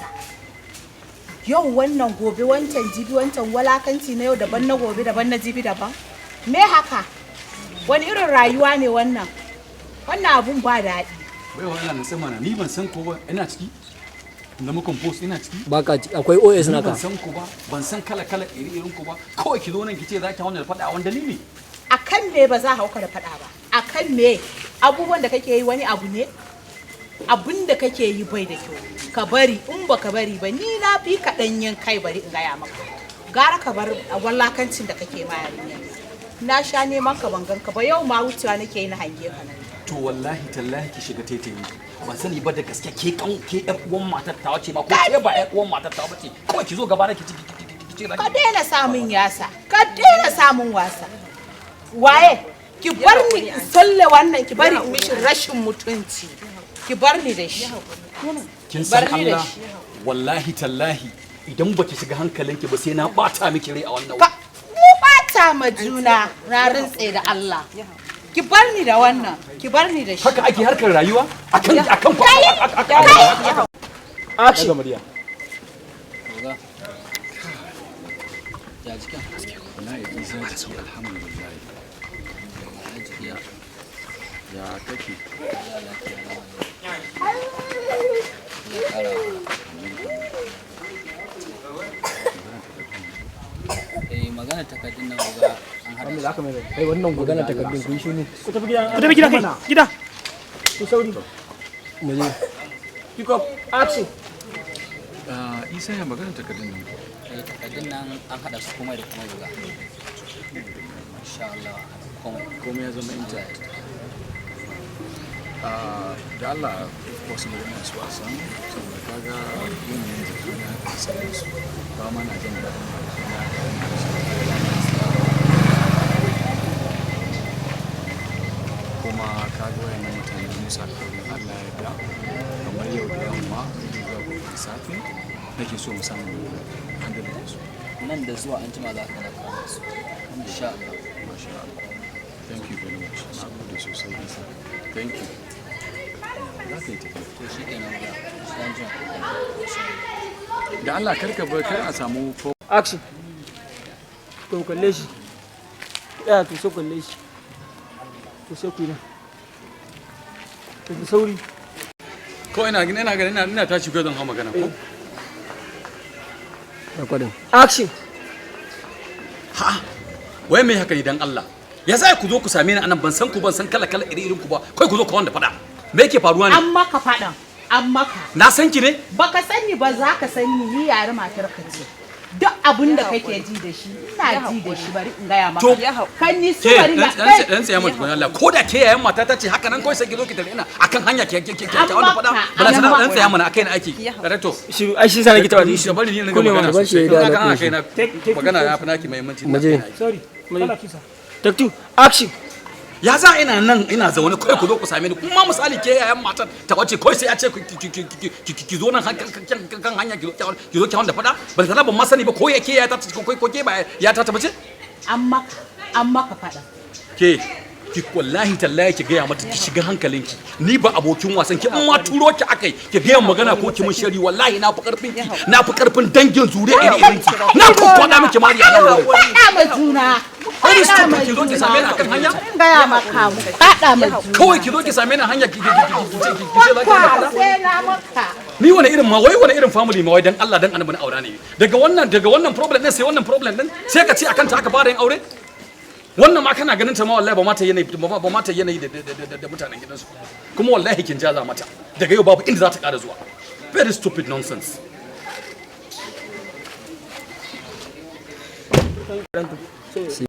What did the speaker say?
yasa. Yau wannan, gobe wancan, jibi wancan, walakanci na yau daban, na gobe daban, na jibi daban. Me haka? Wani irin rayuwa ne wannan? Wannan abun ba daɗi. Bai wa Allah, na mana, ni ban san ko ba ina ciki. Zama compose ina ciki. Baka akwai OS Ni naka. ban san ku ba, ban san kala kala iri irin ku ba. Kawai ki zo nan ki ce za ki hauna da faɗa, a wani dalili? Akan me ba za a hauka da faɗa ba? Akan me? Abubuwan da kake yi wani abu ne? Abun da kake yi bai da kyau. Ka bari, in ba ka bari ba, ni na fi ka ɗanyen kai. Bari in gaya maka, gara ka bar wallakancin da kake ma yarinyar. Na sha neman ka, ban ganka ba. Yau ma wucewa nake yi na hange ka nan. To wallahi tallahi ki shiga taitayi. Ban sani ba da gaske ke kan ke yar uwan matar tawa ce ma ko ke ba yar uwan matar tawa bace. Kawai ki zo gaba na ki ci ki ce za Ka daina samun yasa, ka daina samun wasa. Waye? Ki bar ni in solle wannan, ki bari in mishi rashin mutunci. Ki bar ni da shi. Kin san Bar ni da Allah, shi. wallahi tallahi idan baki shiga hankalinki ba, sai na bata miki rai a wannan. Ka mu bata ma juna, na rantse da Allah. Ki bar ni da wannan, ki bar ni da shi. Haka ake harkar rayuwa akan ku akan Action. murya. Oga. Ya jikin? Wallahi Isa jiki, alhamdulillah. Ya jiki ya. Ya kake? Ya lafiya na wallahi. Ya kara. Eh, magana takardun nan, oga, an haɗa su. Kai, wannan magana takardun, kun shi ne. Ku tafi gida, ku tafi gida, kai gida. Ku sauri. Mu je. Pick up, action. Ah, Isa, ya magana takardun nan? Eh, takardun nan an haɗa su komai da komai, oga. Insha Allah an haɗa komai. Komai ya zama intact. Ah, da Allah, if possible ina so a samu, saboda kaga yanayin jikina haka da sauransu, ba ma na jin daɗin bakina da wannan rashin. Kuma kaga wayannan mutane musa alƙawarin Allah ya yarda kamar yau da yamma zuwa gobe da safe nake so mu samu handle da su. Nan da zuwa an jima za ka na kawo su. Insha Allah. Masha Allah. Thank you very much. Na gode sosai, Isa. Thank you. Za ka yi tafiya. To shi kenan, oga. Sai an jima. Da Allah kar ka bar kar a samu Action. To kalle shi. Ya, to sai kalle shi. To sai ku yi nan. To sauri. Ko ina ganin ina tashi ko zan hau magana ko? Recording. Action. Ha, wai me haka ne dan Allah? Ya za ku zo ku same ni anan, ban san ku, ban san kala kala iri irin ku ba, kai ku zo ku wanda fada? Me yake faruwa ne? An maka faɗan, an maka. Na san ki ne? Baka sani ba, za ka sani. Ni yare matar ka ce. Duk abin da kake ji da shi, ina ji da shi. Bari in gaya maka. To, kan ni su ke bari na dan dan tsaya mata tukuna Allah. Ko da ke yayan mata ta ce haka nan, kawai sai ki zo ki tare ina akan hanya ki An wanda fada. maka, Bala an sana maka. dan tsaya mana, akai na aiki, director. Shi ai shi sa nake tawa Ni shi. shi bari ni ringa Kule magana mana, sosai. bashi ya Kaga da ana kai na Take- magana ya fi naki muhimmanci. Mu je. Sorry. Take two, action. Ya za ina nan ina zaune, kawai ku zo ku same ni? Kuma misali ke yayan matan ta wace, kawai sai ya ce ki zo nan kan hanya, ki zo ki wanda fada. Ban sana, ban ma sani ba ko ya ke ya ta ko ko ke ba ya ta bace. An maka, an maka faɗan. Ke ki, wallahi tallahi ki gaya mata ki shiga hankalinki. Ni ba abokin wasan ki. In ma turo ki akai ki gaya magana ko ki mun shari, wallahi na fi karfin ki, na fi karfin dangin zuriya iri irin ki. Na fi kwada miki mari a nan wurin. Faɗa ma juna. Very Faɗa ma stupid, ki zo ki same ni akan hanya. Bari in gaya maka, mu faɗa ma juna. Kawai ki zo ki same ni a hanya, ki ce za ki Maka faɗa. sai na maka. Ni wani irin ma, wai wani irin family ma wai, dan Allah dan annabi na aura ne? Daga wannan problem din sai wannan problem din, sai ka ce akan ta aka fara yin aure. Wannan ma kana ganin ta ma, wallahi ba ma ta yanayi ba ma ta yanayi da mutanen gidansu. Kuma wallahi kin jaza mata, daga yau babu inda za ta ƙara zuwa. Very stupid nonsense. Sai